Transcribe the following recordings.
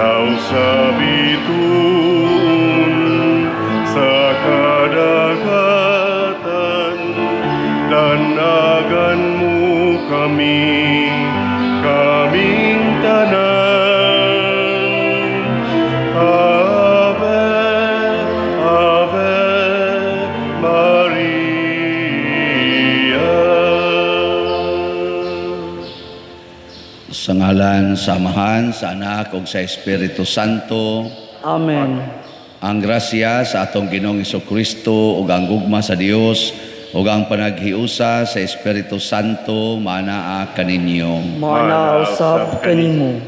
Daw sa bituon sa kadagatan, lanagan mo kami, kaming tanan. Ave, Ave Maria. Sa ngalan sa Amahan, sa Anak ug sa Espiritu Santo. Amen. Ang grasya sa atong Ginoong Kristo ug ang gugma sa Dios ug ang panaghiusa sa Espiritu Santo maanaa kaninyo. Maanaa usab kanimo.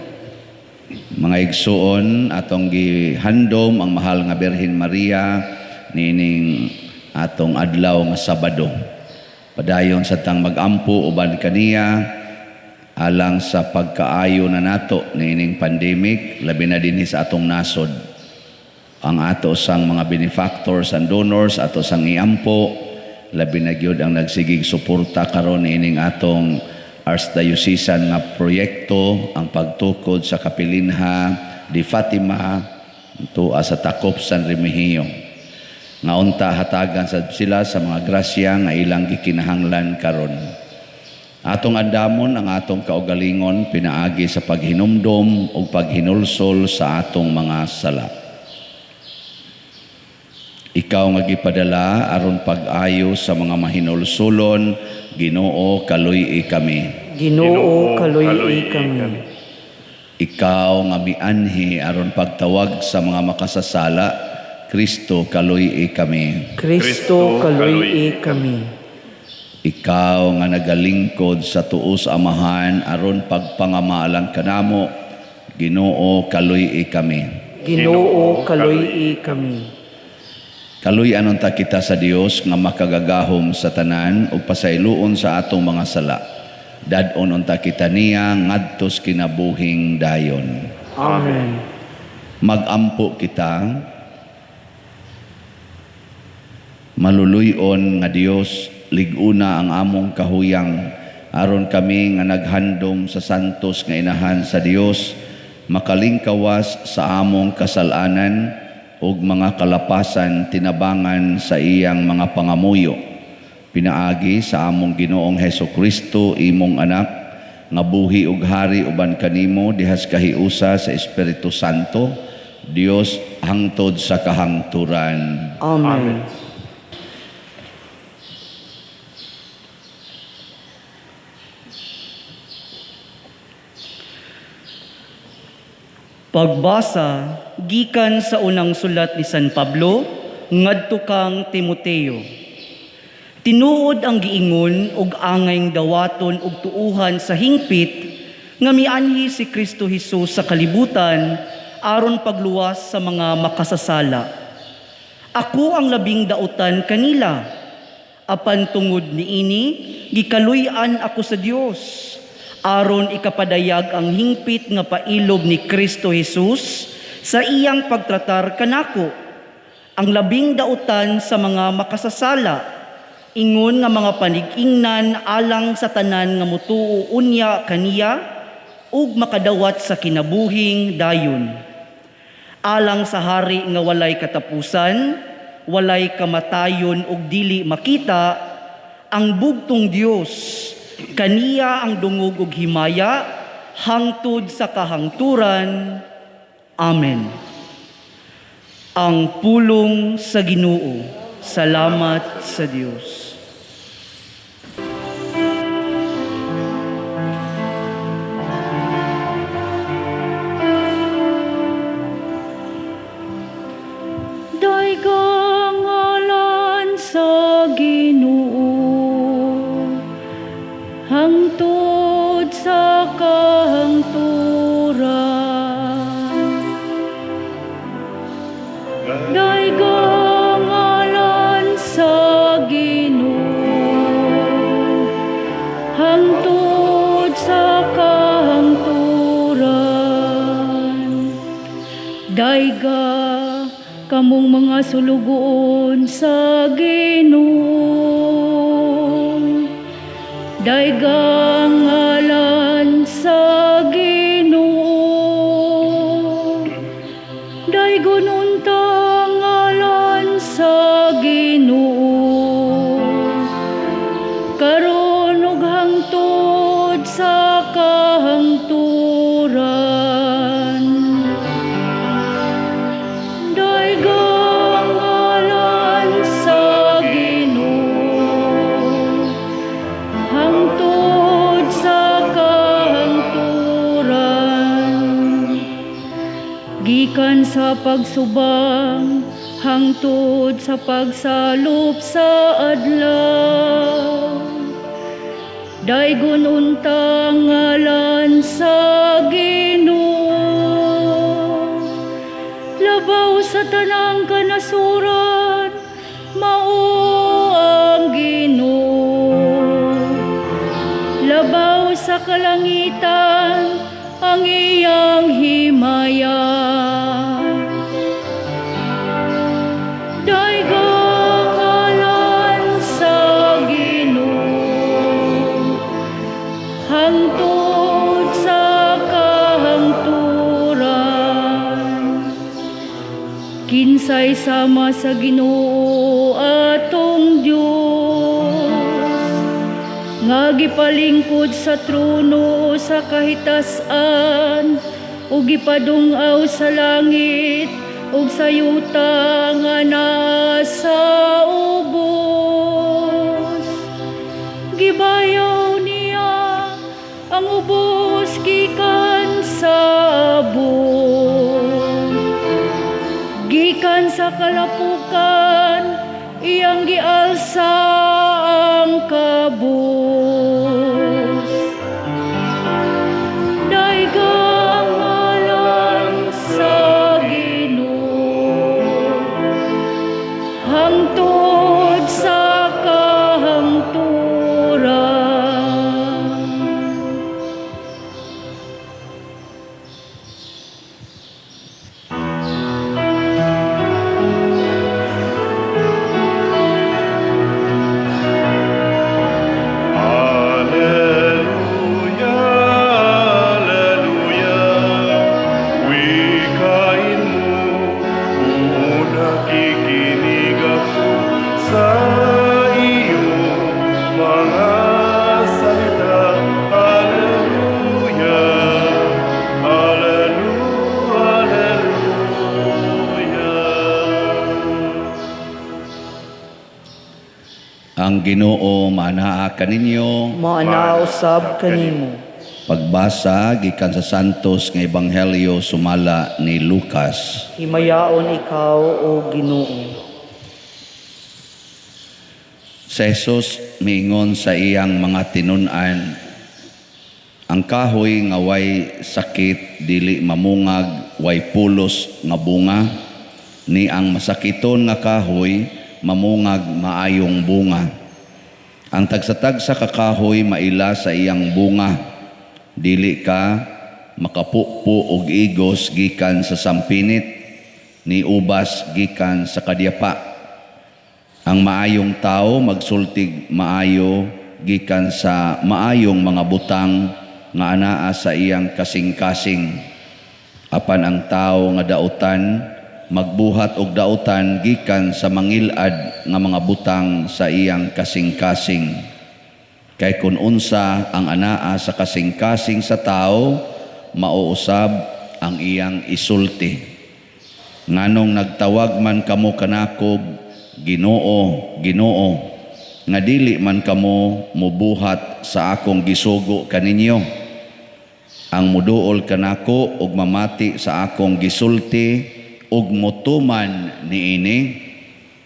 Mga igsuon, atong gihandom ang mahal nga Birhen Maria niining atong adlaw nga Sabado. Padayon sa tang magampo uban kaniya alang sa pagkaayo na nato niining pandemic, labi na dinhi sa atong nasod. Ang ato sang mga benefactors and donors ato sang iampo, labi na gyud ang nagsigig suporta karon niining atong Archdiocesan nga proyekto, ang pagtukod sa Kapilinha di Fatima tuwa sa Takop San Remigio. Nga unta hatagan sad sila sa mga grasya nga ilang gikinahanglan karon. Atong andamon ang atong kaugalingon pinaagi sa paghinumdom ug paghinulsol sa atong mga sala. Ikaw nga gipadala aron pag-ayo sa mga mahinulsulon, Ginoo, kaluy-i kami. Ginoo, kaluy-i kami. Ikaw nga mianhi aron pagtawag sa mga makasasala, Kristo, kaluy-i kami. Kristo, kaluy-i kami. Ikaw nga nagalingkod sa tuo sa Amahan aron pagpangamaalang kanamo, Ginoo, kaluy-i kami. Ginoo, kaluy-i kami. Kaluy-an unta kita sa Dios nga makagagahom sa tanan ug pasayloon sa atong mga sala. Dad-on unta kita niya ngadtos kinabuhing dayon. Amen. Magampo kita. Maluluy-on nga Dios, lig-una ang among kahuyang aron kami nga naghandom sa santos nga inahan sa Dios makalingkawas sa among kasalanan ug mga kalapasan tinabangan sa iyang mga pangamuyo. Pinaagi sa among Ginoong Heso Kristo, imong anak, nga buhi ug hari uban kanimo dihas kahiusa sa Espiritu Santo, Dios hangtod sa kahangturan. Amen. Pagbasa gikan sa unang sulat ni San Pablo ngadto kang Timoteo. Tinuod ang giingon ug angayng dawaton ug tuuhan sa hingpit nga mianhi si Kristo Hesus sa kalibutan aron pagluwas sa mga makasasala. Ako ang labing dautan kanila. Apan tungod niini gikaluy-an ako sa Dios aron ikapadayag ang hingpit nga pailob ni Kristo Hesus sa iyang pagtratar kanako, ang labing dautan sa mga makasasala, ingon nga mga panig-ingnan alang sa tanan nga mutuo unya kaniya ug makadawat sa kinabuhing dayon. Alang sa hari nga walay katapusan, walay kamatayon ug dili makita, ang bugtong Dios, kaniya ang dungog ug himaya hangtod sa kahangturan. Amen. Ang pulong sa Ginoo. Salamat sa Dios. Daygang ngalan sa Ginoo, hangtod sa kahangturan. Daygang ngalan sa Ginoo, hangtod sa kahangturan. Dayga kamong mga sulugoon sa Ginoo, daygang ngalan sa Ginoo. Daygon unta ang ngalan sa Ginoo, karon ug hangtod sa kahangturan. Daygang ngalan sa Ginoo, hangtod sa kahangturan. Gikan sa pagsubang hangtod sa pagsalop sa adlaw, daygon unta ang ngalan sa Ginoo. Labaw sa tanang kanasuran, mao ang Ginoo. Labaw sa kalangitan ang iyang himaya. Daygang ngalan sa Ginoo, hangtod sa kahangturan. Kinsay sama sa Ginoo atong Dios, nga gipalingkod sa trono sa kahitas-an ug gipadung-aw sa langit ug sa yuta nga naa sa ubos. Gibayaw niya ang ubos gikan sa abo. Gikan sa kalapukan, iyang gialsa ang kabus. Daygang ngalan sa Ginoo, hangtod sa kahangturan. Alleluia, Alleluia, wikain mo, nakikinig ako sa iyong mga salita. Alleluia, Alleluia, Alleluia. Ang Ginoo maanaa kaninyo. Maanaa usab kanimo. Pagbasa gikan sa Santos nga Ebanghelyo sumala ni Lucas. Himayaon ikaw, o Ginoo. Si Jesus miingon sa iyang mga tinun-an, ang kahoy nga way sakit dili mamungag way pulos nga bunga, ni ang masakiton nga kahoy mamungag maayong bunga. Ang tagsa-tagsa ka kahoy maila sa iyang bunga, dili ka makapupo og igos gikan sa sampinit, ni ubas gikan sa kadyapa. Ang maayong tao magsultig maayo gikan sa maayong mga butang nga anaa sa iyang kasing-kasing. Apan ang tao nga dautan magbuhat og dautan gikan sa mangilad nga mga butang sa iyang kasing-kasing. Kay kun unsa ang anaa sa kasing-kasing sa tao, mauusab ang iyang isulti. Nganong nagtawag man kamo kanakog, Ginoo, Ginoo, nga dili man kamo mubuhat sa akong gisugo kaninyo. Ang muduol kanako ug mamati sa akong gisulti ug mutuman niini,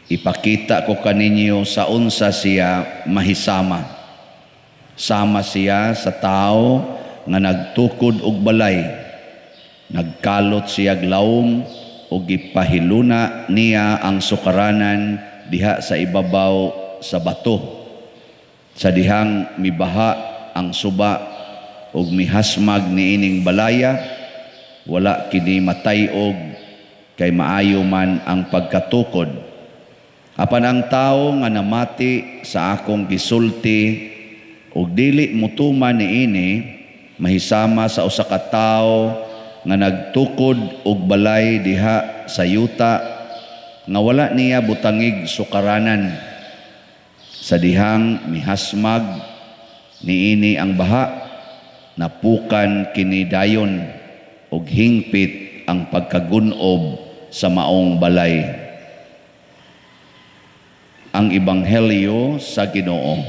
ipakita ko kaninyo sa unsa siya mahisama. Sama siya sa tao nga nagtukod og balay. Nagkalot siya lawom ug gipahiluna niya ang sukaranan diha sa ibabaw sa bato. Sa dihang mibaha ang suba ug mihasmag niining balaya, wala kini matay-og kay maayo man ang pagkatukod. Apan ang tawo nga namati sa akong gisulti ug dili mutuman niini, mahisama sa usa ka tawo nga nagtukod og balay diha sa yuta nga wala niya butangig sukaranan. Sa dihang mihasmag niini ang baha, napukan kini dayon og hingpit ang pagkagunob sa maong balay. Ang Ebanghelyo sa Ginoo.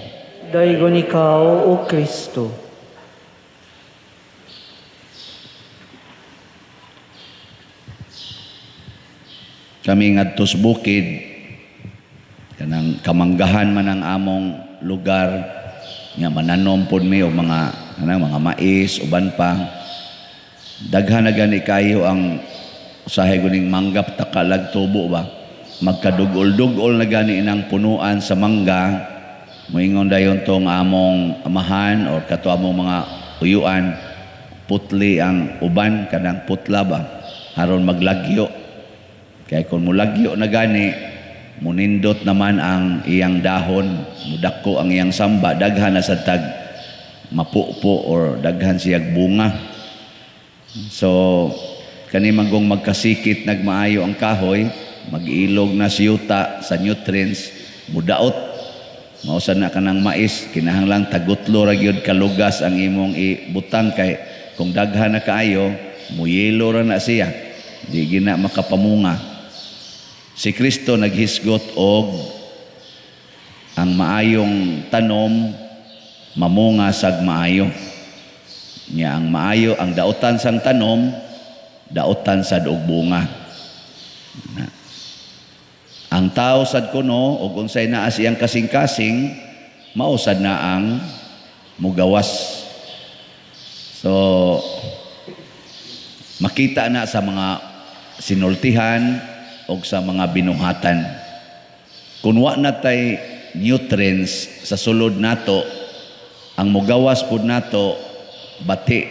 Daygon ikaw, O Kristo. Kami ngadto sa bukid, kanang kamanggahan man ang among lugar nga mananom pod mi og mga kanang mga mais uban pa. Daghan na gani kayo ang usahay guning mangga takalag tubo ba. Magkadugol-dugol na gani inang punuan sa mangga. Moingon dayon tong among amahan or kato among mga uyuan, putli ang uban kanang putla ba aron maglagyo. Kaya kung mulagyo na gani, munindot naman ang iyang dahon, mudako ang iyang samba, daghan na sa tag mapupo or daghan siyag bunga. So, kani manggong magkasikit nagmaayo ang kahoy, mag-ilog na siyuta sa nutrients, mudaot. Mausa na kanang mais, kinahanglang tagutlo ra gyud kalugas ang imong ibutang kay kung daghan na kaayo, muyelo ra na siya. Di gina makapamunga. Si Kristo naghisgot og ang maayong tanom mamunga sag maayo. Nya ang maayo ang daotan sang tanom, daotan sad og bunga. Na. Ang tao sad kuno og unsay naa siyang kasing-kasing, mao sad na ang mugawas. So makita na sa mga sinultihan og sa mga binuhatan. Kung wa na tay nutrients sa sulod nato, ang mugawas pud nato bati.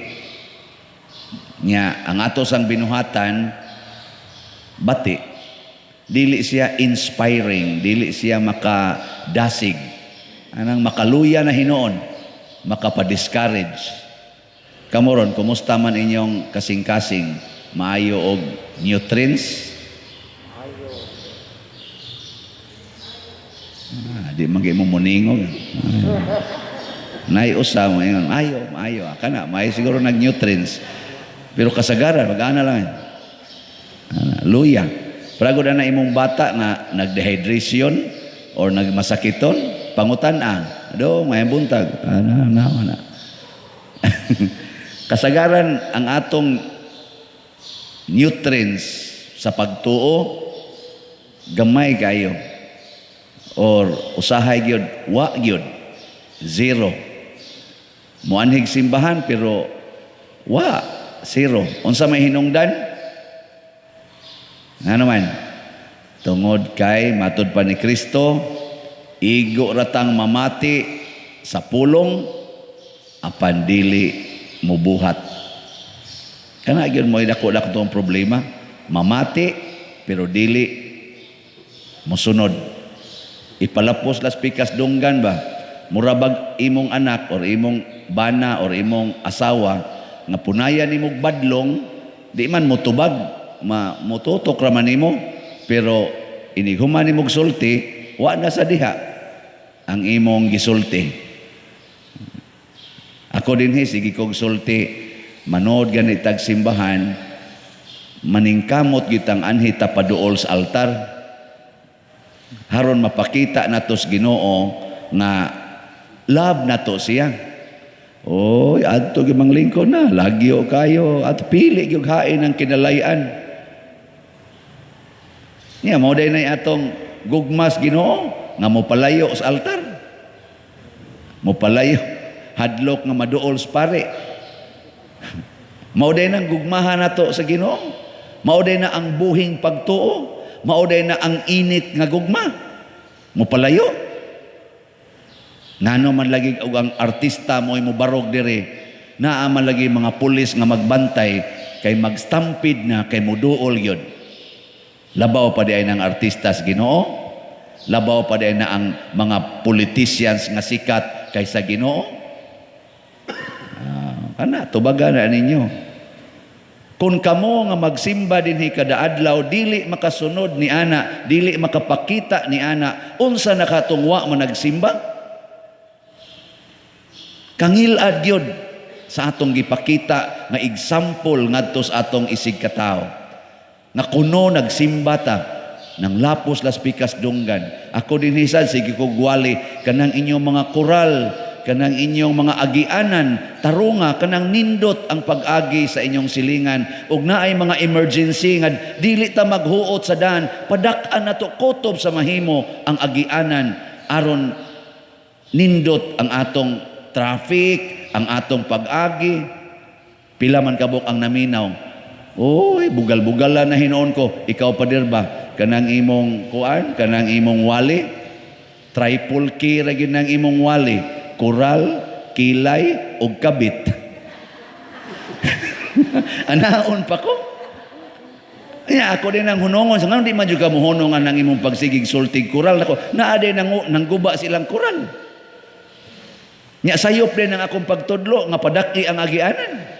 Nya ang ato sang binuhatan bati. Dili siya inspiring, dili siya makadasig. Anang makaluya na hinuon, makapa-discourage. Kamoron, kumusta man inyong kasing-kasing? Maayo og nutrients? Di man gyud mo muningog. Nay usa mo ingon, maayo, maayo. Kana, maayo siguro nag-nutrients. Pero kasagaran, mag-ana lang. Ana, luya. Prago na imong bata nga nag-dehydration or nagmasakiton, pangutan ang. Do, may buntag. Ana, ana, ana. Kasagaran ang atong nutrients sa pagtuo gamay kayo or usahay gyud wa gyud zero. Moanhig simbahan pero wa zero. Unsa may hinungdan? Ngano man? Tungod kay matud pa ni Kristo, igo ratang mamati sa pulong apan dili mubuhat. Kana gyud mo dako-dako tong problema, mamati pero dili mosunod. Ipalapos las pikas dunggan ba? Murabag imong anak or imong bana or imong asawa nga punayan nimog badlong, di man motubag, motutok ra man nimo, pero inighuman nimog sulti, wa na sa diha ang imong gisulti. Ako dinhi sige kog sulti, manood gani tag simbahan, maningkamot gitang anhi ta paduol sa altar. Haron mapakita nato sa Ginoo nga love nato siya. Oy, adto gyud manglingkod na, lagyo kayo at pili gyud hain ang kinalayan. Nya mao day nay atong gugmas Ginoo nga mopalayo sa altar. Mopalayo hadlok nga maduol sa pare. Mao day nang gugmahan nato sa Ginoo. Mao day na ang buhing pagtuo. Mao day na ang init nga gugma. Mopalayo. Ngano man lagi og ang artista mo'y mobarog dire, naa man lagi mga pulis nga magbantay kay magstampid na kay moduol gyud. Labaw pa di ay ng artista sa Ginoo, labaw pa di ay na ang mga politicians nga sikat kaysa Ginoo. Kana tubaga na ninyo. Kung kamo nga magsimba dinhi kada adlaw dili makasunod ni ana, dili makapakita ni ana, unsa nakatungwa mo nagsimba? Kangilad gyud sa atong gipakita nga example ngadto sa atong isig katawo. Nga kuno nagsimba ta nang lapos las pikas dunggan. Ako dinhi sad sige ko gwali kanang inyong mga koral, kanang inyong mga agianan, tarunga kanang nindot ang pag-agi sa inyong silingan ug naay mga emergency nga dili ta maghuot sa daan, padak-an nato kutob sa mahimo ang agianan aron nindot ang atong traffic, ang atong pag-agi. Pila man kabuk ang naminaw. Oy, bugal-bugalan na hinoon ko. Ikaw pader ba? Kanang imong kuan, kanang imong wali, triple K ra gyud nang imong wali. Koral, kilay, ug kabit. Anaon pa ko? Nya ako din ang hunongon. Sa nganong di man jud ka mohunongan ang imong pagsigig sultig koral nako. Naa din nang guba silang koral. Nya sayop din ang akong pagtudlo nga padaki ang agianan.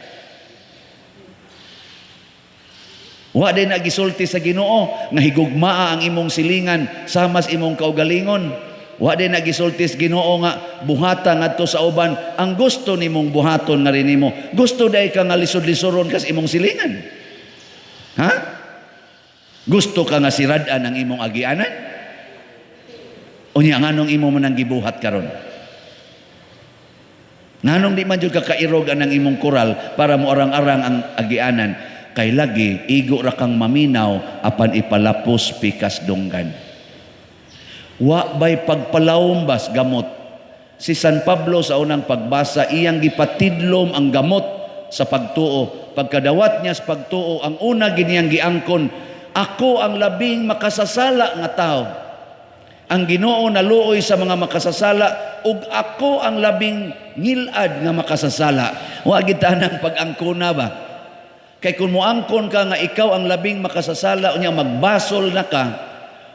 Wa din nagisulti sa Ginoo nga higugmaa ang imong silingan samas imong kaugalingon. Wa din nagisulti sa Ginoo nga buhata ngadto sa uban ang gusto nimong buhaton nga rin nimo. Gusto day ka nga lisod-lisoron kas imong silingan. Ha? Gusto ka nga sirad-an ang imong agianan? Unya nganong imo man ang gibuhat karon? Nganong di man jud ka kairog anang imong koral para mo arang-arang ang agianan? Kay lagi igo ra kang maminaw apan ipalapos pikas dunggan. Wa bay pagpalawmbas gamot. Si San Pablo sa unang pagbasa iyang gipatidlom ang gamot sa pagtuo. Pagkadawat niya sa pagtuo, ang una giniyang giangkon, ako ang labing makasasala nga tao. Ang Ginoo naluoy sa mga makasasala ug ako ang labing ngilad nga makasasala. Wa gid ta nang pag-angkona ba? Kay kung moangkon ka nga ikaw ang labing makasasala unya magbasol na ka,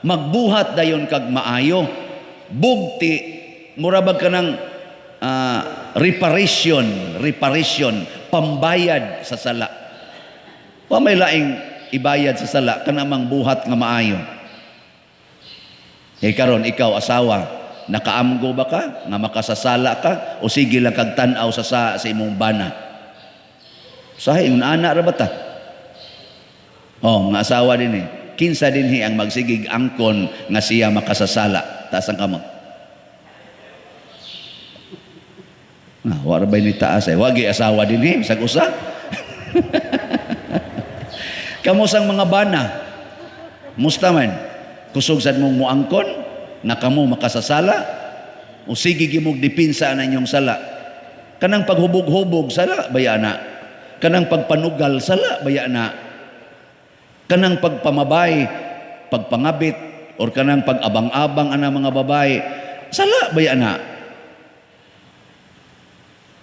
magbuhat dayon kag maayo. Bugti mura bag ka ng reparation, pambayad sa sala. Wa may laing ibayad sa sala kanamang buhat nga maayo. Eh karon ikaw asawa, nakaamgo ba ka nga makasasala ka o sige lang kag tan-aw sa imong bana? Sahi ingon ana ra ba ta? Oh, mga asawa din eh. Kinsa dinhi ang magsigig angkon nga siya makasasala? Taas ang kamot. Nah, wa ra bay ni taas eh. Wagi asawa dinhi bisag usa. Kamo sang mga bana. Musta man? Kusog sad mong muangkon nga kamo makasasala o sige gimog dipinsa na inyong sala. Kanang paghubog-hubog sala baya na. Kanang pagpanugal sala baya na. Kanang pagpamabay, pagpangabit or kanang pag-abang-abang ana mga babae sala baya na.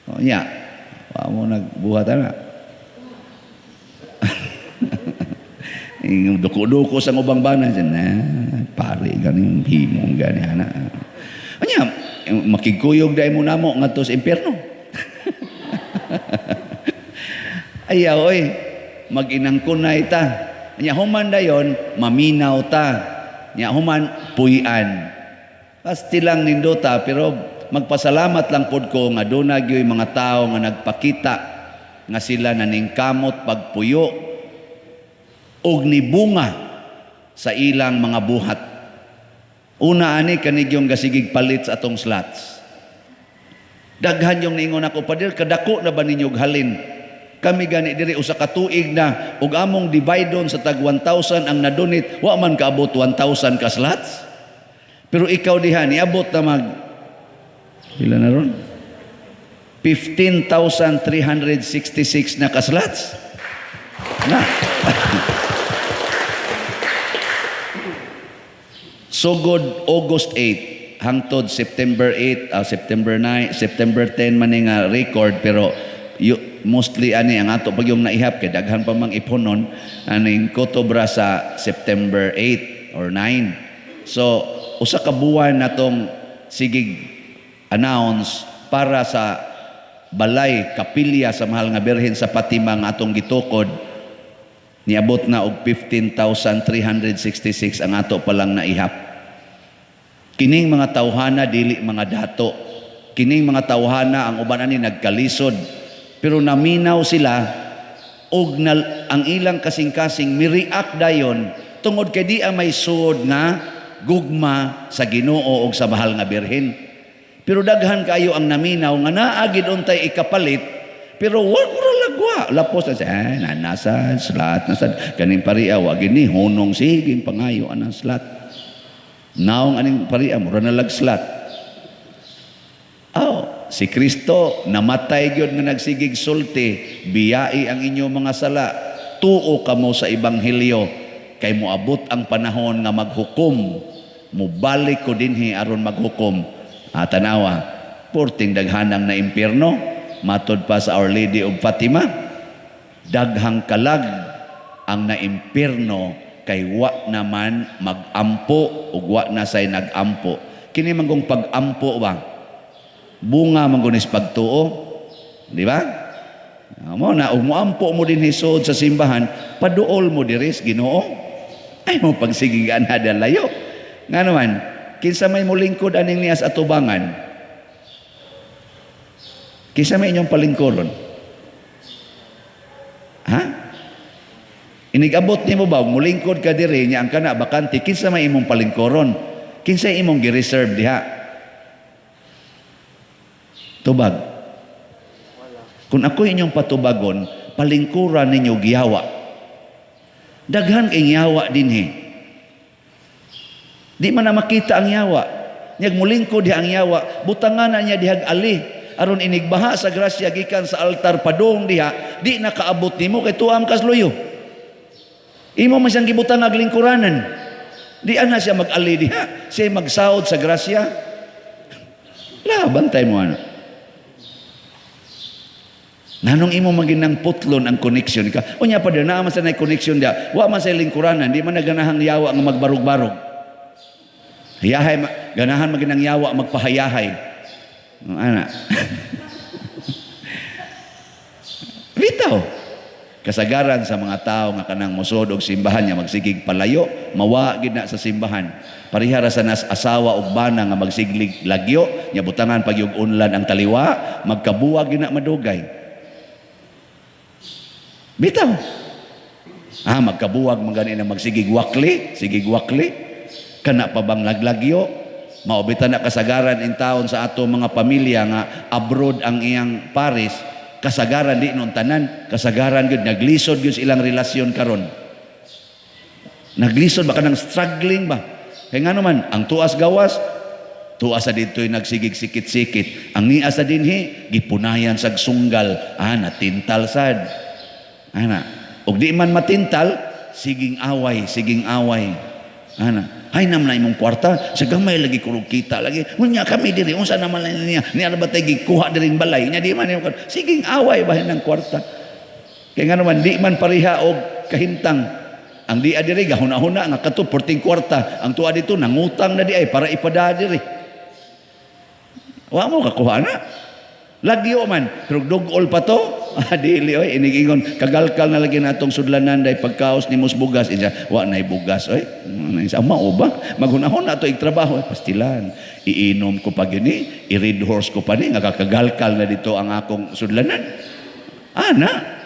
O nya, wa mo nagbuhat ana. Yung duko-duko sa ubang bana dyan, na pare ganing himong gani ana. Anya, makigkuyog dai mo namo ngadto sa impyerno. Ayaw oy, mag-inangkunay ta. Anya human dayon, maminaw ta. Nya human puy-an. Pasti lang nindota pero magpasalamat lang pod ko nga duna gyoy mga tawo nga nagpakita nga sila naningkamot pagpuyo og nibunga sa ilang mga buhat. Una ani kanigyong gasigig palit sa atong slots. Daghan yung niingon ako, pader, kadako na ba ninyo halin? Kami gani diri usa ka tuig na og among divide sa tag 1,000 ang nadonate, wa man kaabot 1,000 ka slots. Pero ikaw diha niabot na mag pila na ron? 15,366 na ka slots. Na. Sugod August 8 hangtod September 8, September 9, September 10 man nga record, pero mostly ani ang ato pag yung naihap kay daghan pa mang iponon aning kotobra sa September 8 or 9. So usa ka buwan natong sigig announce para sa balay kapilya sa Mahal nga Birhen sa Fatima nga atong gitukod. Niabot na og 15,366 ang ato palang naihap. Kining mga tawhana dili mga dato. Kining mga tawhana ang uban ani nagkalisod. Pero naminaw sila og ang ilang kasing-kasing mi-react dayon tungod kay di ang may suod nga gugma sa Ginoo og sa mahal nga Birhen. Pero daghan kayo ang naminaw nga naa gid untay ikapalit, pero wa mura lagwa lapos na siya, eh, nasa slat na sad kaning paria wa gini hunong, sige pangayo anang slat, naong aning paria mura na lag slat. Oh, si Kristo namatay gyud nga nagsigig sulti, "Biyai ang inyong mga sala, tuo kamo sa ebanghelyo, kay moabot ang panahon nga maghukom, mubalik ko dinhi aron maghukom." Ah, tanawa, porting daghanang na impierno. Matod pa sa Our Lady of Fatima, daghang kalag ang naimpierno kay wa naman magampo ug wa na say nagampo. Kini manggong pag-ampo ba, bunga man gunis pagtuo, di ba? Mo na ug moampo mo din hisod sa simbahan, paduol mo diri sa Ginoo, ay mo pagsigig ana layo. Nga naman, kinsa may mulingkod aning niya sa atubangan? Kinsa may inyong palingkuron? Ha? Inigabot nimo ba mulingkod ka diri nya ang kana bakante, kinsa may imong palingkuron? Kinsa imong gi-reserve diha? Tubag. Kung ako inyong patubagon, palingkuran ninyo giyawa. Daghan kay yawa dinhi. Di man na makita ang yawa. Nyag mulingkod diha ang yawa, butangan na niya dihag ali aron inigbaha sa grasya gikan sa altar padung diha, di nakaabot nimo kay tuam kas luyo. Imo man siyang gibutang ag lingkuranan. Di ana siya mag-ali diha, siya magsaod sa grasya. La, bantay mo ano. Nanong imo maginang putlon ang connection ka. Unya pa naa man sa nay connection diha. Wa man sa lingkuranan, di man naganahang yawa nga magbarog-barog. Hayahay, ganahan maginang yawa magpahayahay. Ana. Bitaw. Kasagaran sa mga tao nga kanang mosod og simbahan nga magsigig palayo, mawa gid na sa simbahan. Pareha ra sa nas asawa og bana nga magsiglig lagyo, nya butangan pagyug unlan ang taliwa, magkabuwag gid na madugay. Bitaw. Ah, magkabuwag man gani na magsigig wakli, sigig wakli. Kana pa bang naglagyo? Maobita na kasagaran in taon sa ato mga pamilya nga abroad ang iyang pares, kasagaran di nun tanan, kasagaran gyud naglisod gyud sa ilang relasyon karon. Naglisod ba kanang struggling ba? Kay nga naman, ang tuas gawas, tuas sa dito'y nagsigig sikit-sikit. Ang niya sa dinhi, gipunayan sag sunggal. Ah, natintal sad. Ana, ug di man matintal, siging away, siging away. Ana, ay naman na imong kwarta, sa gamay lagi kurog kita lagi. Unya kami diri, unsa naman lang niya? Niya ba tay gikuha diring balay? Nya di man imong siging away bahin ng kwarta. Kay nga naman di man pareha og kahintang. Ang di diri gahuna-huna nga kato porting kwarta, ang tuwa dito nangutang na di ay para ipada diri. Wa mo kakuha na. Lagyo man, pero dugol pa to. Ah, dili oy, inigingon kagalkal na lagi natong sudlanan day pagkaos ni mos bugas. Insa, wa nay bugas oy. Sa mao ba? Maghunahon na to trabaho, pastilan. Iinom ko pa gini, i-red horse ko pa ni nga kakagalkal na dito ang akong sudlanan. Ana.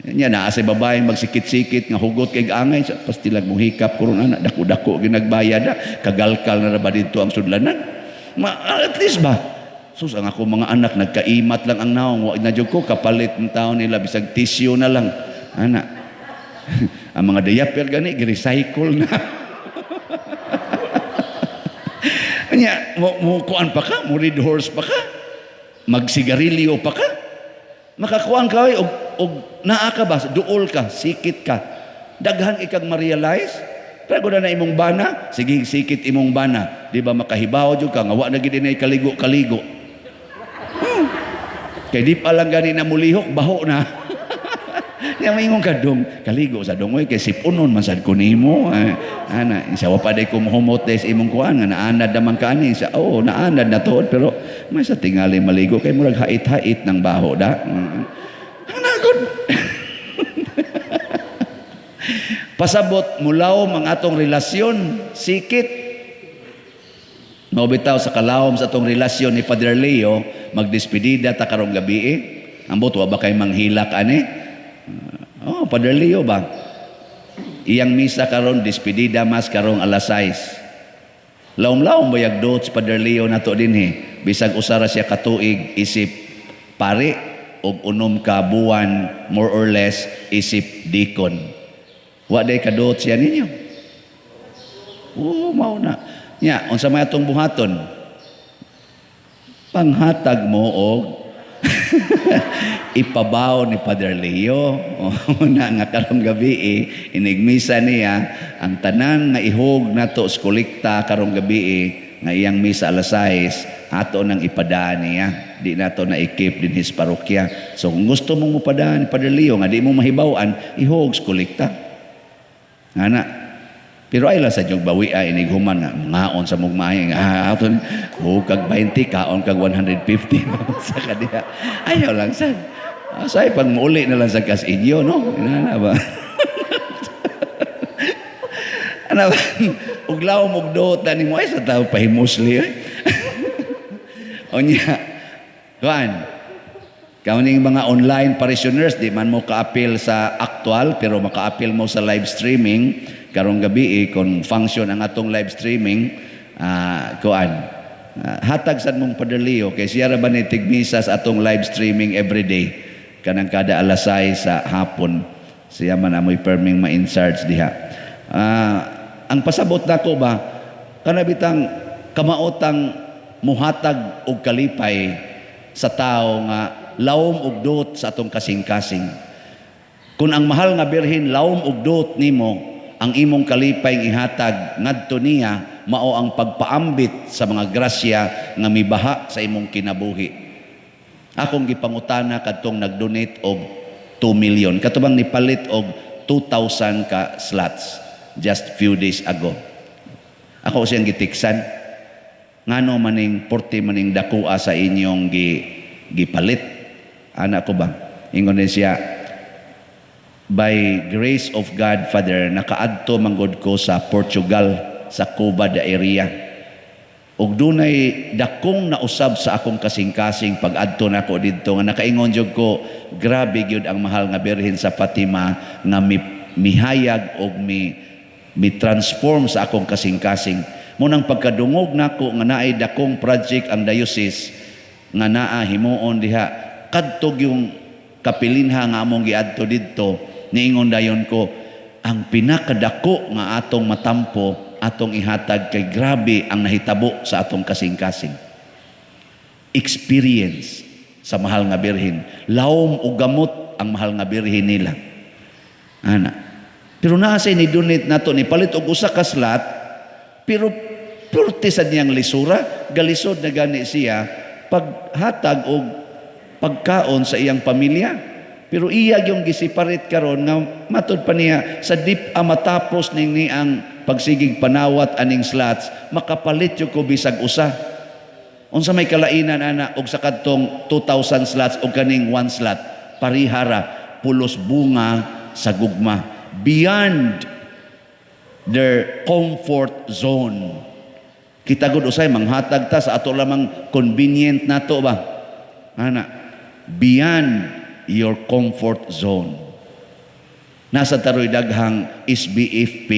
Nya naa sa babae magsikit-sikit nga hugot kay angay sa pastilag mo hikap kuron ana dako-dako ginagbayad na kagalkal na ra ba dito ang sudlanan? Ma, at least ba? Sus, ang ako mga anak, nagkaimat lang ang naong. Wa na jud ko, kapalit ng tao nila, bisag tissue na lang. Ana. Ang mga diaper gani, gi-recycle na. Anya, mo kuan pa ka, mo red horse pa ka, magsigarilyo pa ka. Makakuan ka, oy, og naa ka ba, duol ka, sikit ka. Daghan ikag ma-realize. Pero kung na imong bana, sige, sikit imong bana. Di ba makahibaw jud ka, nga wa na gid inay kaligo-kaligo. Kay di pa lang gani na mulihok, baho na. Nya maingon ka dong, kaligo sa dong, oy, kay sipunon man sad ko nimo. Eh, ana, isa wa pa day ko mohumot des imong kuan nga naanad naman ka ani. Sa oh, naanad na tuod pero may sa tingali maligo kay murag hait-hait ng baho da. Ana gud. Pasabot, mulawom ang atong relasyon, sikit. Mao bitaw sa kalawom sa atong relasyon ni Father Leo, magdespedida ta karong gabi eh. Ambot, wa ba kay manghilak ani? Oh, Father Leo ba? Iyang misa karon, despedida mass karong alas 6. Lawom-lawom bayag dots Father Leo nato dinhi. Bisag usara siya katuig isip pari og 6 ka buwan more or less isip deacon. Wa day kadot siya ninyo. Oo, mao na. Nya, unsa may atong buhaton? Panghatag mo og ipabaw ni Father Leo. O, na nga karong gabi eh, inigmisa niya ang tanan nga ihog nato sa kolekta karong gabi eh, nga iyang misa alas 6, ato nang ipadaan niya. Di nato na i-keep dinhi sa parokya. So kung gusto mong mupadaan ni Father Leo nga di mo mahibaw-an, ihog sa kolekta. Ana. Pero ay lang sa jug bawi ay inighuman nga ngaon sa mugmay nga aton hug kag 20, kaon kag 150 sa kadiha. Ayaw lang sad. Ah, say pag muuli na lang sa kas inyo, no? Inana ba? Ana ba? Ug lawom og duot na nimo ay sa tao pahimusli oy. Unya. Kuan. Kauning mga online parishioners, di man mo kaapil sa actual pero makaapil mo sa live streaming karong gabi eh, kung function ang atong live streaming, kuan, hatag sad mong Padre Leo kay siya ra ba ni tigmisa sa atong live streaming everyday kanang kada alas 6 sa hapon, siya man amoy perming ma-in charge diha. Ang pasabot nako ba, kana bitang kamaotang muhatag og kalipay sa tawo nga lawom og duot sa atong kasing-kasing. Kung ang mahal nga Birhen lawom og duot nimo, ang imong kalipay nga ihatag ngadto niya mao ang pagpaambit sa mga grasya nga mibaha sa imong kinabuhi. Akong gipangutana kadtong nagdonate og 2 million, katubang nipalit og 2,000 ka slots just few days ago. Ako siyang gitiksan, ngano maning 40 maning dakoa sa inyong gipalit? Ana ko ba? Ingon din siya, by grace of God, Father, nakaadto manggod ko sa Portugal, sa Cuba da area. Ug dunay dakong nausab sa akong kasing-kasing pag-adto nako didto nga nakaingon jud ko, grabe gyud ang mahal nga Birhen sa Fatima nga mihayag og mi transform sa akong kasing-kasing. Munang pagkadungog nako nga naay dakong project ang diocese nga naa himuon diha, kadtog yung kapilinha nga among giadto didto, niingon dayon ko, ang pinakadako nga atong matampo atong ihatag kay grabe ang nahitabo sa atong kasing-kasing. Experience sa mahal nga Birhen. Lawom o gamot ang mahal nga Birhen nila. Ana. Pero naa say ni donate nato ni palit og usa ka slot, pero purte sa niyang lisura, galisod na gani siya paghatag og pagkaon sa iyang pamilya. Pero iya yung gisiparit karon nga matud pa niya sa dip a matapos ning niang pagsigig panawat aning slots, makapalit yung ko bisag usa. Unsa may kalainan ana og sa kadtong 2,000 slots og kaning 1 slot, parihara pulos bunga sa gugma beyond their comfort zone. Kita gud usay manghatag ta sa ato lamang convenient nato ba? Ana, beyond your comfort zone. Nasa taroy daghang SBFP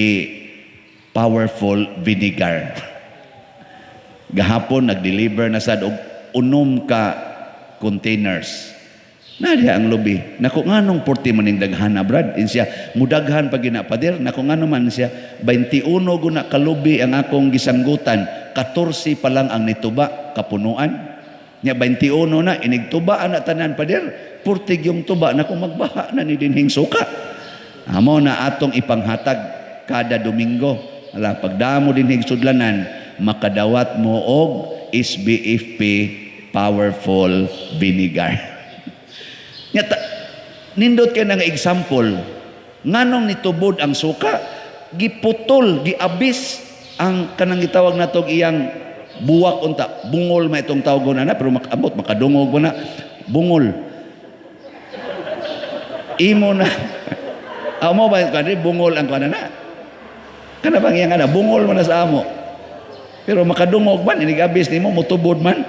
powerful vinegar. Gahapon nag-deliver na sad og 6 ka containers. Na diha ang lubi. Nako, nganong 40 maning daghana, Brad? Insiya, mudaghan pa gina, pader. Nako, ngano man siya, 21 guna kalubi ang akong gisanggutan, 14 pa lang ang nituba kapunuan. Nya 21 na inigtuba ana tanan, pader. Purtig yung tuba nako, magbaha na ni dinhing suka. Amo na atong ipanghatag kada Domingo. Ala, pagdamo dinhing sudlanan, makadawat mo og SBFP powerful vinegar. Nya nindot kay nga example, nganong nitubod ang suka, giputol, giabis ang kanang gitawag natog iyang buwak unta, bungol ma itong tawgon ana, pero makabot makadungog na bungol. Imo na. Amo ba kan bungol ang kuan na? Kana bang iyang ana bungol man na sa amo. Pero makadungog man inig abis nimo, mutubod man.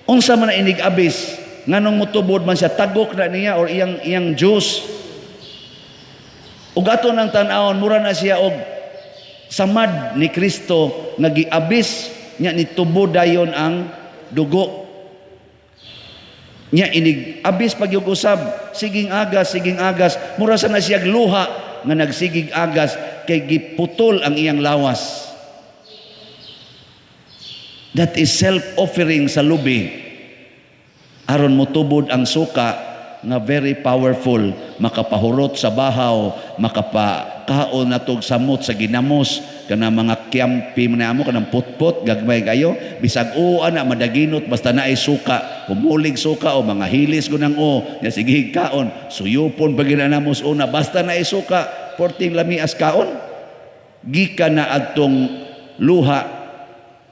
Unsa man na inig abis? Nganong mutubod man siya, tagok na niya or iyang iyang juice. Ug ato nang tan-awon, mura na siya og samad ni Kristo nga giabis nya, nitubod dayon ang dugo. Nya inig abis pagyug usab, siging agas, siging agas, mura sa na siya luha nga nagsigig agas kay giputol ang iyang lawas. That is self-offering sa lubi aron motubod ang suka nga very powerful, makapahurot sa bahaw, makapakaon natog samot sa ginamos, kana mga kyampi man amo, kanang putpot gagmay kayo, bisag o ana madaginot, basta naay suka, humulig suka o mga hilis gunang o nya, sige kaon, suyupon pa ginanamos una, basta naay suka, porting lamias kaon. Gikan na adtong luha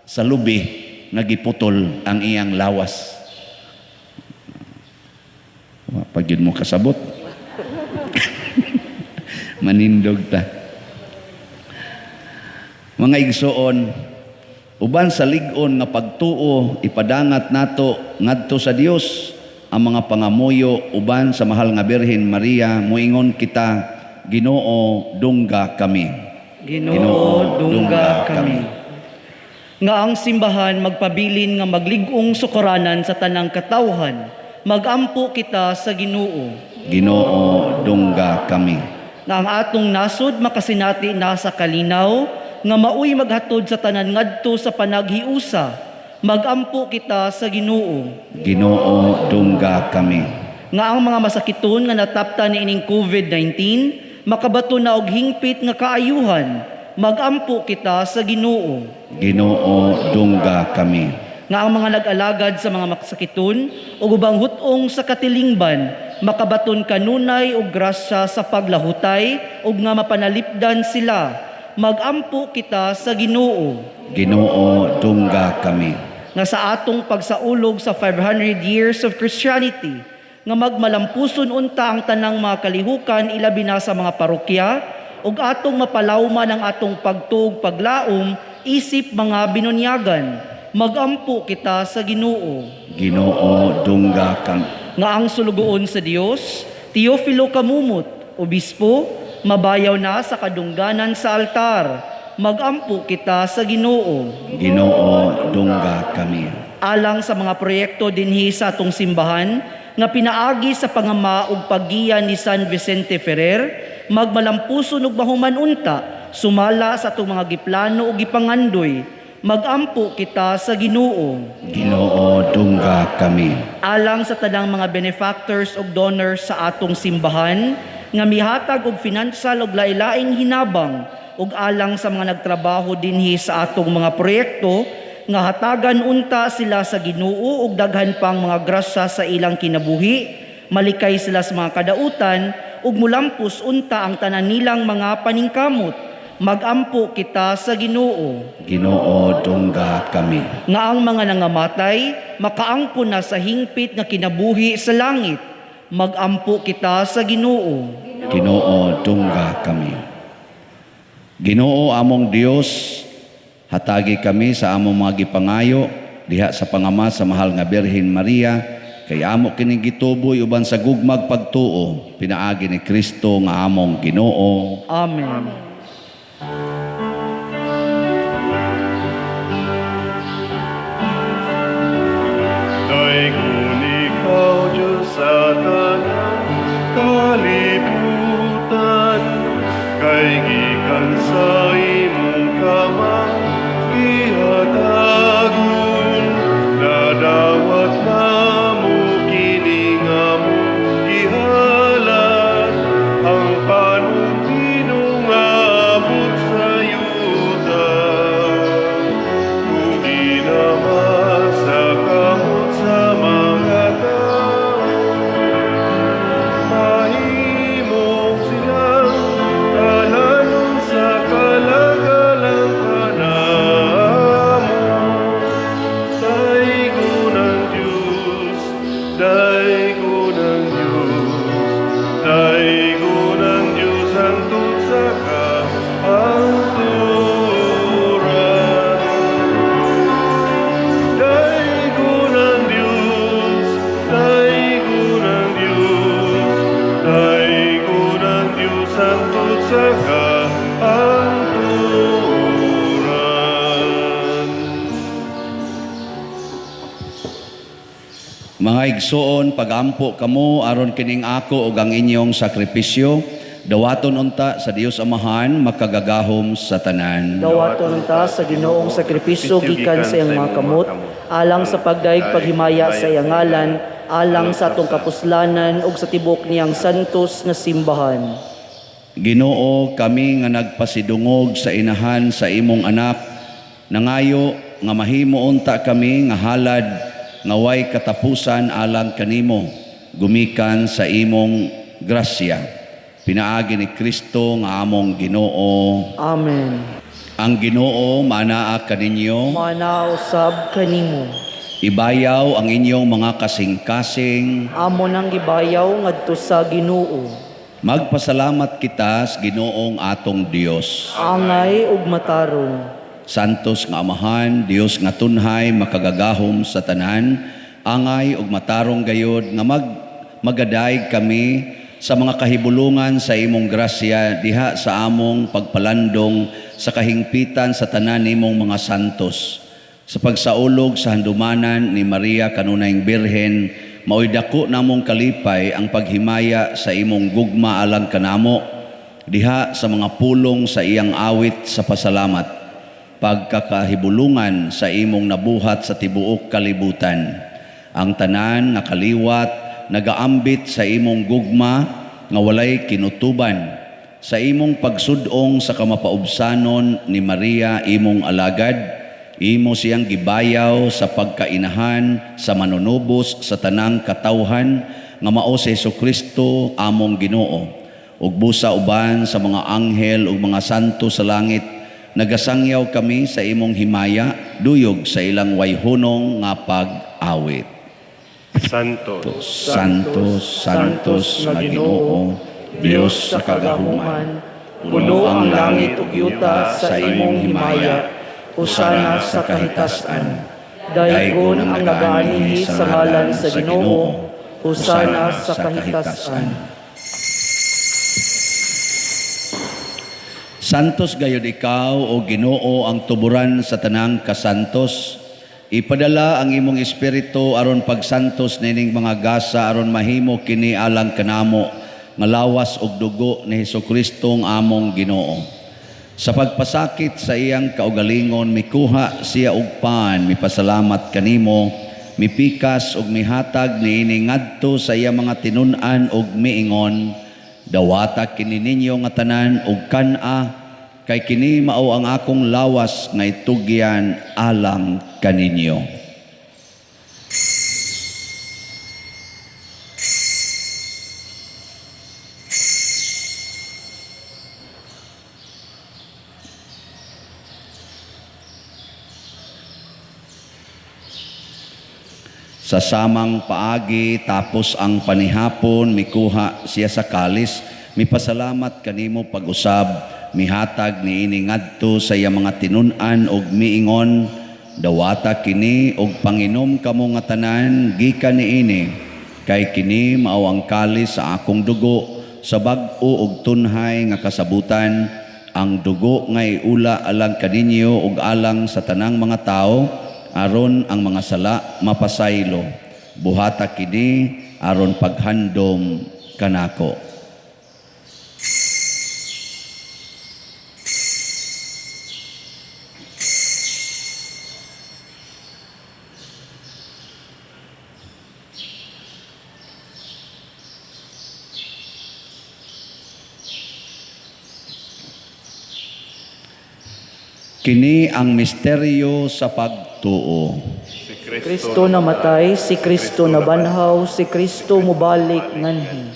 sa lubi nga giputol ang iyang lawas. Wa pa gyud mo kasabot. Manindog ta. Mga igsoon, uban sa lig-on nga pagtuo, ipadangat nato ngadto sa Dios ang mga pangamuyo uban sa mahal nga Birhen Maria. Muingon kita, Ginoo, dungga kami. Ginoo, dungga kami. Nga ang simbahan magpabilin nga maglig-ong sukaranan sa tanang katawhan, magampo kita sa Ginoo. Ginoo, dungga kami. Nga ang atong nasod makasinati na sa kalinaw nga maoy maghatod sa tanan ngadto sa panaghiusa, magampo kita sa Ginoo. Ginoo, dungga kami. Nga ang mga masakiton nga nataptan niining COVID-19 makabato na og hingpit nga kaayuhan, magampo kita sa Ginoo. Ginoo, dungga kami. Nga ang mga nag-alagad sa mga masakiton ug ubang hut-ong sa katilingban makabaton kanunay og grasya sa paglahutay ug nga mapanalipdan sila, magampo kita sa Ginoo. Ginoo, dungga kami. Nga sa atong pagsaulog sa 500 years of Christianity, nga magmalampuson unta ang tanang mga kalihukan, ilabi na sa mga parokya, ug atong mapalawman ang atong pagtuog paglaom isip mga binunyagan, magampo kita sa Ginoo. Ginoo, dungga kami. Nga ang sulugoon sa Dios, Teofilo Camumot, obispo, mabayaw na sa kadungganan sa altar, magampo kita sa Ginoo. Ginoo, dungga kami. Alang sa mga proyekto dinhi sa atong simbahan nga pinaagi sa pangama ug paggiya ni San Vicente Ferrer, magmalampuson ug mahuman unta sumala sa atong mga giplano ug gipangandoy, magampo kita sa Ginoo. Ginoo, dungga kami. Alang sa tanang mga benefactors ug donors sa atong simbahan nga mihatag og financial ug lain-laing hinabang, ug alang sa mga nagtrabaho dinhi sa atong mga proyekto, nga hatagan unta sila sa Ginoo og daghan pang mga grasya sa ilang kinabuhi, malikay sila sa mga kadautan ug mulampos unta ang tanan nilang mga paningkamot, magampo kita sa Ginoo. Ginoo, dungga kami. Nga ang mga nangamatay makaangkon na sa hingpit nga kinabuhi sa langit, magampo kita sa Ginoo. Ginoo, dungga kami. Ginoo among Dios, hatagi kami sa among mga gipangayo diha sa pangama sa mahal nga Birhen Maria, kay amo kining gituboy uban sa gugmag pagtuo pinaagi ni Kristo nga among Ginoo. Amen. Daygon ikaw, Diyos, sa tanang kalibutan, kay gikan sa imong kamang gihatagon, nadawat namo kini nga among gihalad, ang panumdum nga abot sa yuta. Ug ginama sa kamot sa mga tao, mahimong silang kalanon sa kalagalang. Mga igsoon, pagampo kamo aron kining ako ug ang inyong sakripisyo dawaton unta sa Dios Amahan makagagahom sa tanan. Dawaton unta sa Ginoong sakripisyo gikan sa iyang mga kamot, alang sa pagdayeg paghimaya sa iyang ngalan, alang sa atong kapuslanan ug sa tibok niyang santos nga simbahan. Ginoo, kami nga nagpasidungog sa inahan sa imong anak, nangayo nga mahimo unta kami nga halad nga way katapusan alang kanimo, gumikan sa imong grasya. Pinaagi ni Kristo nga among Ginoo. Amen. Ang Ginoo maanaa kaninyo. Maanaa usab kanimo. Ibayaw ang inyong mga kasing-kasing. Amo nang gibayaw ngadto sa Ginoo. Magpasalamat kita sa Ginoong atong Dios. Angay ug matarong. Santos nga Amahan, Dios nga tunhay, makagagahom sa tanan, angay ug matarong gayod nga magadayeg kami sa mga kahibulungan sa imong grasya diha sa among pagpalandong sa kahingpitan sa tanan nimong mga santos. Sa pagsaulog sa handumanan ni Maria kanunayng Birhen, maoy dako namong kalipay ang paghimaya sa imong gugma alang kanamo diha sa mga pulong sa iyang awit sa pasalamat, pagkakahibulungan sa imong nabuhat sa tibuok kalibutan. Ang tanan nga kaliwat nagaambit sa imong gugma nga walay kinutuban, sa imong pagsudong sa kamapaubsanon ni Maria imong alagad, imo siyang gibayaw sa pagkainahan sa manunubos sa tanang katawhan nga mao si Hesukristo among Ginoo. Ug busa uban sa mga anghel ug mga santo sa langit, nagasangyaw kami sa imong himaya, duyog sa ilang wayhunong nga pag-awit. Santo, Santo, Santos nga Ginoo, Dios sa kagahuman, puno ang langit ug yuta sa imong himaya, hosana sa kahitasan. Daygon ang nagaanihi sa ngalan sa Ginoo, hosana sa kahitasan. Santos gayud ikaw, o Ginoo, ang tuburan sa tanang kasantos. Ipadala ang imong espiritu aron pagsantos nining mga gasa aron mahimo kini alang kanamo nga lawas ug dugo ni Hesukristo ang among Ginoo. Sa pagpasakit sa iyang kaugalingon, mikuha siya og pan, mipasalamat kanimo, mipikas ug mihatag niini ngadto sa iyang mga tinun-an ug miingon, dawata kini ninyo nga tanan ug kan-a, kay kini mao ang akong lawas nga itugyan alang kaninyo. Sa samang paagi, tapos ang panihapon, mikuha siya sa kalis, mipasalamat kanimo pag-usab, mihatag niini ngadto sa iyang mga tinun-an og miingon, dawata kini og panginom kamo nga tanan gikan niini, kay kini mao ang kalis sa akong dugo sa bag-o og tunhay nga kasabutan, ang dugo nga iula alang kaninyo ug alang sa tanang mga tawo, aron ang mga sala mapasaylo. Buhata kini aron paghandom kanako. Kini ang misteryo sa pagtuo. Si Kristo namatay, si Kristo nabanhaw, si Kristo mobalik nganhi.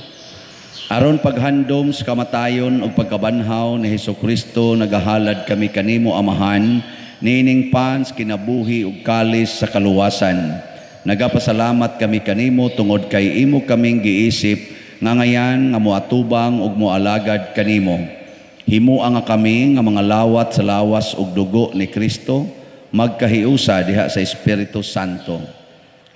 Aron paghandom sa kamatayon ug pagkabanhaw ni Hesukristo, nagahalad kami kanimo Amahan, niining pans kinabuhi ug kalis sa kaluwasan. Nagapasalamat kami kanimo tungod kay imo kaming giisip nga ngayan nga moatubang ug moalagad kanimo. Himua nga kami nga mga lawat sa lawas ug dugo ni Kristo, magkahiusa diha sa Espiritu Santo.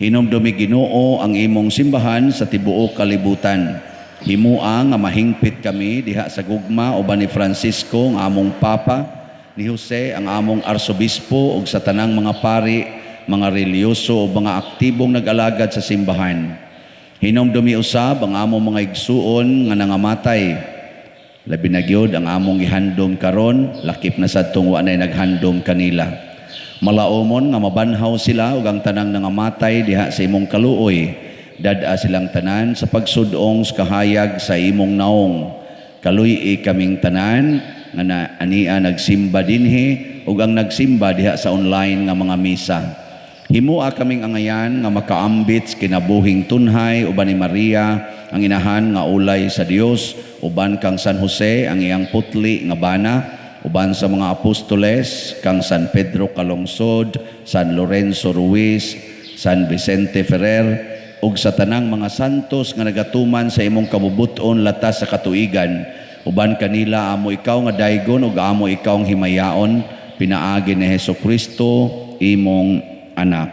Hinumdumi Ginoo ang imong simbahan sa tibuok kalibutan. Himua nga mahingpit kami diha sa gugma uban ni Francisco ang among Papa, ni Jose ang among Arsobispo ug sa tanang mga pari mga relihiyoso o mga aktibong nag-alagad sa simbahan. Hinumdumi usab ang among mga igsuon nga nangamatay. Labi na gyud ang among gihandom karon, lakip na sad tong wa nay naghandom kanila. Malaumon nga mabanhaw sila ug ang tanang nangamatay diha sa imong kaluoy. Dad-a silang tanan sa pagsudong sa kahayag sa imong naong. Kaluy-i kaming tanan nga na, ania nagsimba dinhi ug ang nagsimba diha sa online nga mga misa. Himua kaming angayan nga makaambit sa kinabuhing tunhay uban ni Maria ang inahan nga ulay sa Dios, uban kang San Jose ang iyang putli nga bana, uban sa mga apostoles kang San Pedro Calungsod, San Lorenzo Ruiz, San Vicente Ferrer, ug sa tanang mga santos nga nagatuman sa imong kabubut-on latas sa katuigan. Uban kanila amo ikaw nga daygon ug amo ikaw ang himayaon pinaagi ni Hesus Kristo imong anak.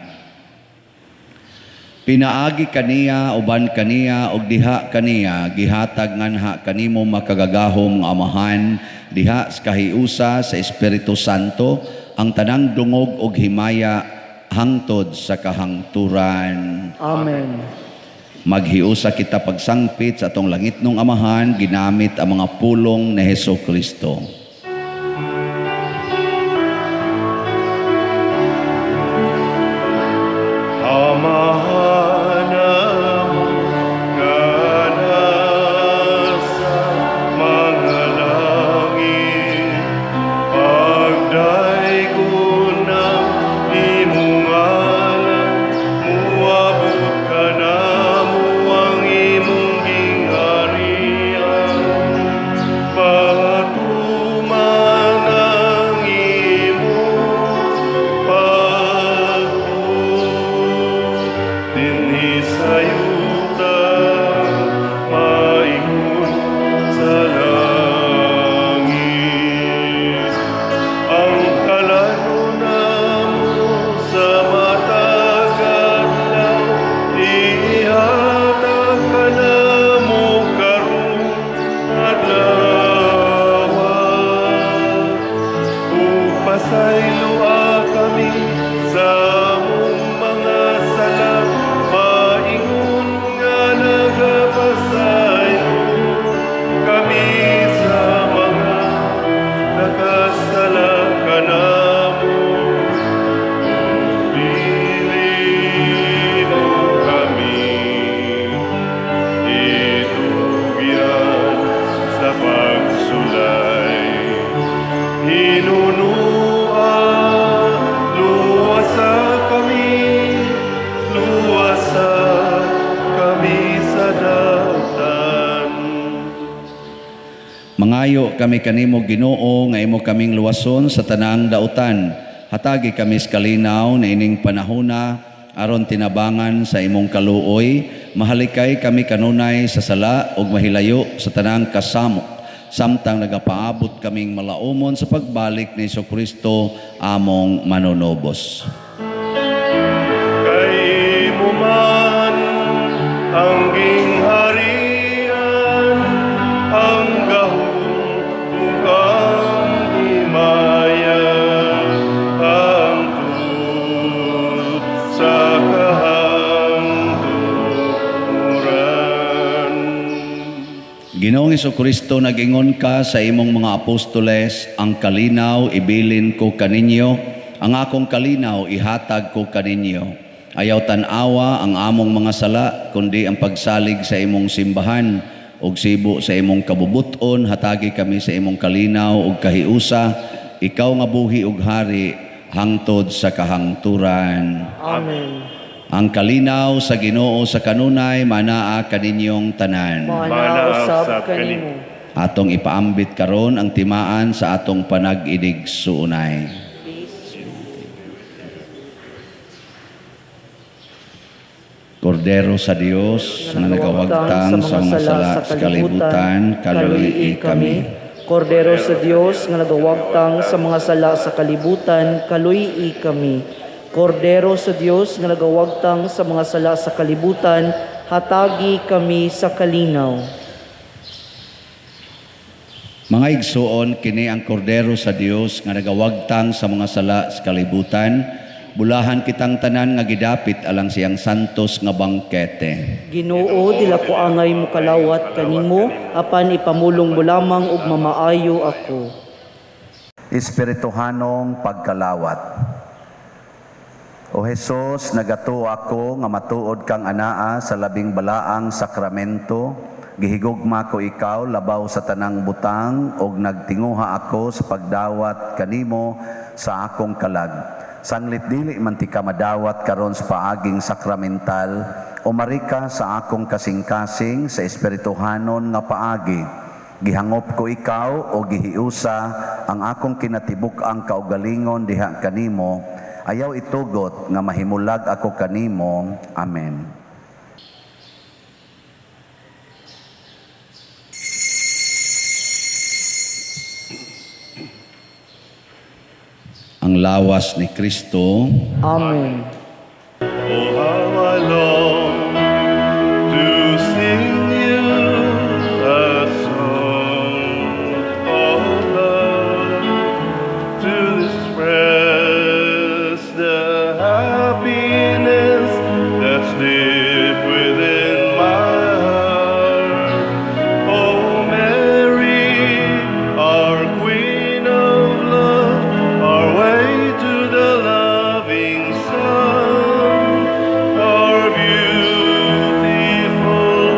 Pinaagi kaniya, uban kaniya ug diha kaniya gihatag nganha kanimo makagagahom nga Amahan diha sa kahiusa sa Espiritu Santo ang tanang dungog ug himaya hangtod sa kahangturan. Amen. Maghiusa kita pagsangpit sa atong langitnong Amahan ginamit ang mga pulong ni Hesus Kristo. Amahan amon nga nasa mga langit, pagdaygon ang imong ngalan, muabot kanamo ang imong gingharian. Patuman ang imong pagbuot dinhi sa yuta, maingon sa langit. Ang kalan-on namo sa matag adlaw, ihatag kanamo karong adlaw. Ug pasayloa kami sa among mga sala, maingon nga nagapasaylo kami sa mga nakasala kanamo. Dili mo kami itugyan sa pagsulay. Hinunua, luwasa kami, luwasa kami sa dautan. Mangayo kami kanimo, Ginoo, nga imo kaming luwason sa tanang dautan. Hatagi kami sa kalinaw na ining panahona aron tinabangan sa imong kaluoy, mahalikay kami kanunay sa sala ug mahilayo sa tanang kasamok, samtang nagapaabot kaming malaumon sa pagbalik ni Kristo among manunubos. Kay imo man ang gingharian, ang gahom ug ang himaya, hangtod sa kahangturan. Ginoong Kristo, nag-ingon ka sa imong mga apostoles, "Ang kalinaw ibilin ko kaninyo, ang akong kalinaw ihatag ko kaninyo." Ayaw tan-awa ang among mga sala, kundi ang pagsalig sa imong simbahan ug sibo sa imong kabubuton, hatagi kami sa imong kalinaw ug kahiusa, ikaw nga buhi ug hari hangtod sa kahangturan. Amen. Ang kalinaw sa Ginoo sa kanunay manaa kaninyong tanan. Manaa usab kanimo. Atong ipaambit karon ang timaan sa atong panag-inig-suunay. Kordero sa Dios nga nagawagtang sa mga sala sa kalibutan, kaluyi kami. Kordero sa Dios nga nagawagtang sa mga sala sa kalibutan, kaluyi kami. Kordero sa Dios nga nagawagtang sa mga sala sa kalibutan, hatagi kami sa kalinaw. Mga igsuon, kini ang kordero sa Dios nga nagawagtang sa mga sala sa kalibutan. Bulahan kitang tanan nga gidapit alang siyang santos nga bangkete. Ginoo, dili ko angay mokalawat kanimo, apan ipamulong mo lamang ug mamaayo ako. Espirituhanong pagkalawat. O Hesus, nagatuo ako nga matuod kang anaa sa labing balaang sakramento. Gihigugma ko ikaw labaw sa tanang butang ug nagtinguha ako sa pagdawat kanimo sa akong kalag. Sanglit dili man tika madawat karon sa paaging sakramental, umarika sa akong kasing-kasing sa espirituhanon nga paagi. Gihangop ko ikaw o gihiusa ang akong kinatibuk-ang kaugalingon diha kanimo. Ayaw itugot nga mahimulag ako kanimo. Amen. Ang lawas ni Kristo. Amen. Oh, how I long to sing you a song of love, to express the happiness that's deep within my heart. Oh, Mary, our Queen of Love, our way to the loving Son, our beautiful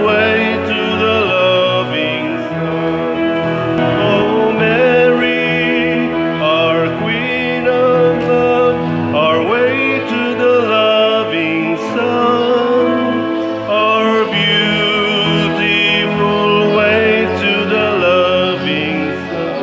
way to the loving Son. Oh, Mary, our Queen of Love, our way to the loving Son, our beautiful way to the loving Son.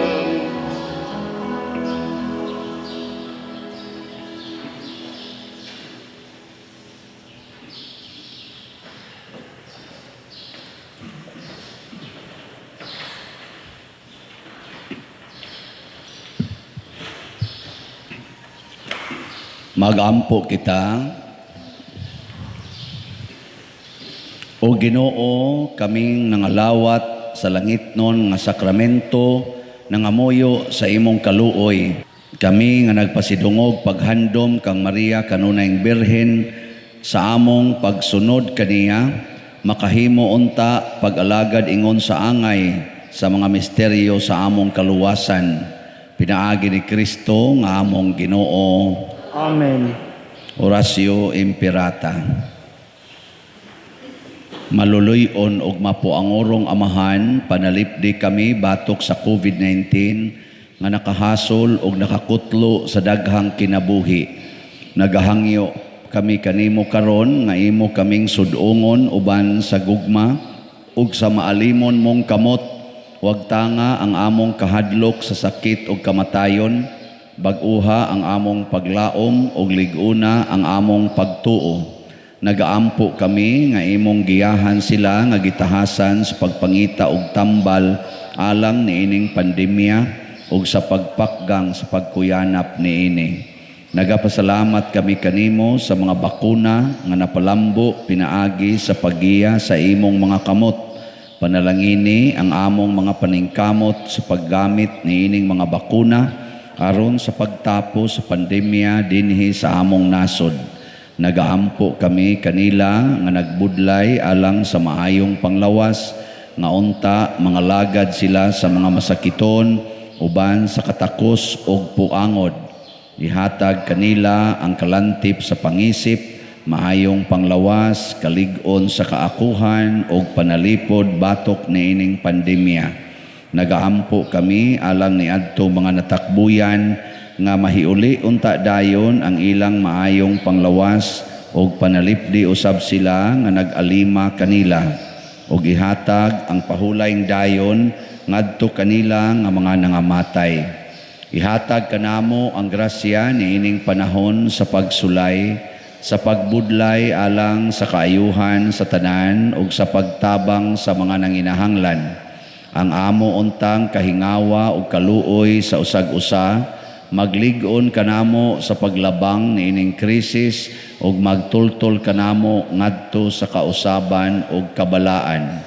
Magampo kita. O Ginoo, kaming nangalawat sa langitnon nga sakramento, nangamuyo sa imong kaluoy. Kami nga nagpasidungog paghandom kang Maria kanunayng Birhen sa among pagsunod kaniya, makahimo unta pag-alagad ingon sa angay sa mga misteryo sa among kaluwasan. Pinaagi ni Kristo nga among Ginoo. Amen. Oratio Imperata. Maluluy-on og mapuangorong Amahan, panalipdi kami batok sa COVID-19 nga nakahasol og nakakutlo sa daghang kinabuhi. Nagahangyo kami kanimo karon nga imo kaming sudongon uban sa gugma ug sa maalimon mong kamot. Wag tanga ang among kahadlok sa sakit ug kamatayon, bag-uha ang among paglaom ug lig-una ang among pagtuo. Nagaampo kami nga imong giyahan sila nga gitahasan sa pagpangita og tambal alang niining pandemya ug sa pagpakgang sa pagkuyanap niini. Nagapasalamat kami kanimo sa mga bakuna nga napalambo pinaagi sa paggiya sa imong mga kamot. Panalangini ang among mga paningkamot sa paggamit niining mga bakuna aron sa pagtapos sa pandemya dinhi sa among nasod. Nagaampo kami kanila nga nagbudlay alang sa maayong panglawas, nga unta mga lagad sila sa mga masakiton uban sa katakos og puangod. Ihatag kanila ang kalantip sa pangisip, maayong panglawas, kalig-on sa kaakuhan og panalipod batok niining pandemya. Nagaampo kami alang niadto mga natakbuyan nga mahiuli unta dayon ang ilang maayong panglawas og panalipdi usab sila nga nag-alima kanila og ihatag ang pahulayng dayon ngadto kanila nga mga nangamatay. Ihatag kanamo ang grasya niining panahon sa pagsulay, sa pagbudlay alang sa kaayuhan sa tanan ug sa pagtabang sa mga nanginahanglan. Ang amo untang kahingawa ug kaluoy sa usag-usa, maglig-on kanamo sa paglabang niining krisis ug magtultol kanamo ngadto sa kausaban ug kabalaan.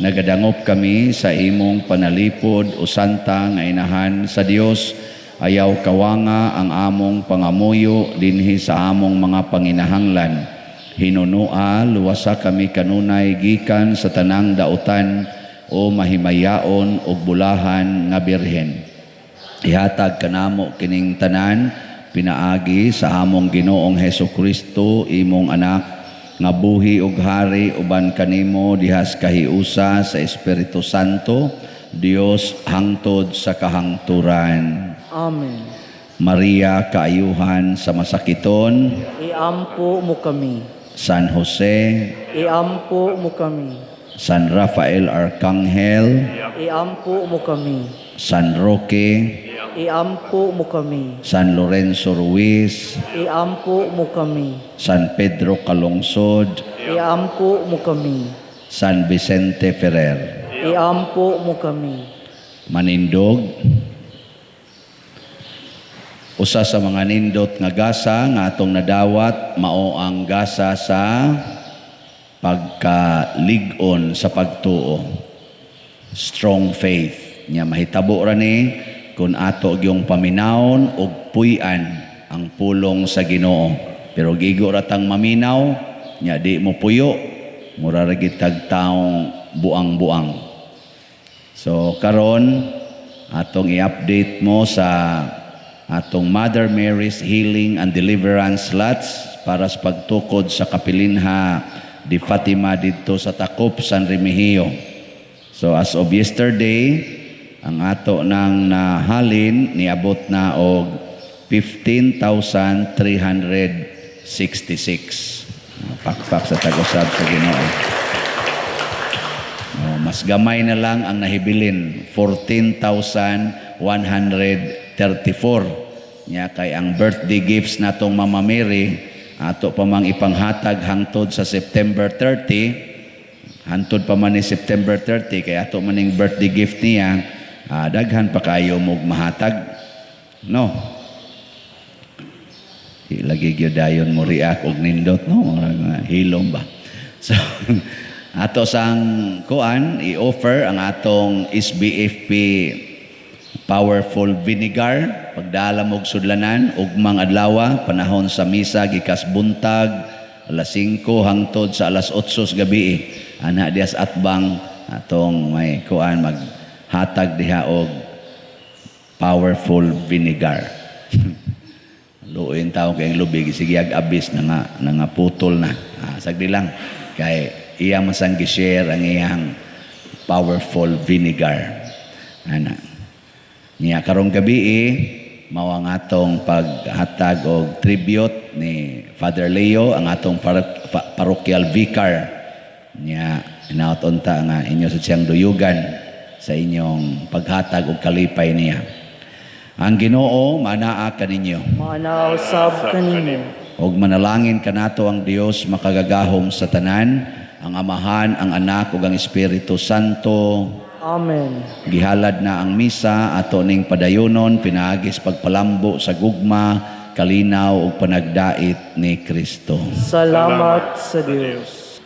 Nagadangop kami sa imong panalipod o santa nga inahan sa Dios Ayaw kawanga ang among pangamuyo dinhi sa among mga panginahanglan. Hinunua, luwasa kami kanunay gikan sa tanang dautan o mahimayaon ug bulahan nga Birhen. Ihatag kanamo kining tanan pinaagi sa among Ginoong Hesus Kristo, imong anak, nga buhi ug hari uban kanimo dihas kahiusa sa Espiritu Santo, Dios hangtod sa kahangturan. Amen. Maria, kaayuhan sa masakiton, Iampo mo kami. San Jose, Iampo mo kami. San Rafael Arcangel, Iampo mo kami. San Roque, Iampo mo kami. San Lorenzo Ruiz, Iampo mo kami. San Pedro Calungsod, Iampo mo kami. San Vicente Ferrer. Iampo mo kami. Manindog. Usa sa mga nindot nga gasa nga atong nadawat mao ang gasa sa pagkalig-on sa pagtuo. Strong faith. Nya mahitabo ra ni kung ato gyung paminawon og puy-an ang pulong sa Ginoo. Pero gigo ra tang maminaw, nya di mo puyo, mura ra gitag taong buang-buang. So karon atong i-update mo sa atong Mother Mary's Healing and Deliverance Slots para sa pagtukod sa Kapilinha di Fatima didto sa Takop, San Remigio. So as of yesterday, ang ato nang nahalin niabot na og 15,366. Pakpak sa tag-usab sa Ginoo. Oh, mas gamay na lang ang nahibilin, 14,134. Nya kay ang birthday gifts natong Mama Mary ato pa mang ipanghatag hangtod sa September 30. Hantod pa man ni September 30 kay ato maning birthday gift niya, daghan pa kayo mog mahatag. No. Di lagi gyud dayon mo react og nindot, no, murag hilom ba. So ato sang kuan i-offer ang atong SBFP powerful vinegar pagdala mo og sudlanan ugmang adlaw, panahon sa misa gikas buntag alas 5 hangtod sa alas 8 sa gabi. Ana dias atbang atong may kuan maghatag diha og powerful vinegar. Luoy tawo kay lubi sige abis na nga putol na. Sagdi lang kay iya man sang gi-share ang iyang powerful vinegar. Ana. Niya karong gabi mao ang atong paghatag og tribute ni Father Leo, ang atong parochial vicar. Niya hinaot unta nga inyo sa siyang duyugan sa inyong paghatag og kalipay niya. Ang Ginoo manaa kaninyo. Maanaa usab kanimo. Og manalangin kanato ang Dios makagagahom sa tanan, ang Amahan, ang Anak ug ang Espiritu Santo. Amen. Gihalad na ang misa ato ning padayonon pinaagis pagpalambo sa gugma, kalinaw ug panagdait ni Kristo. Salamat sa Dios.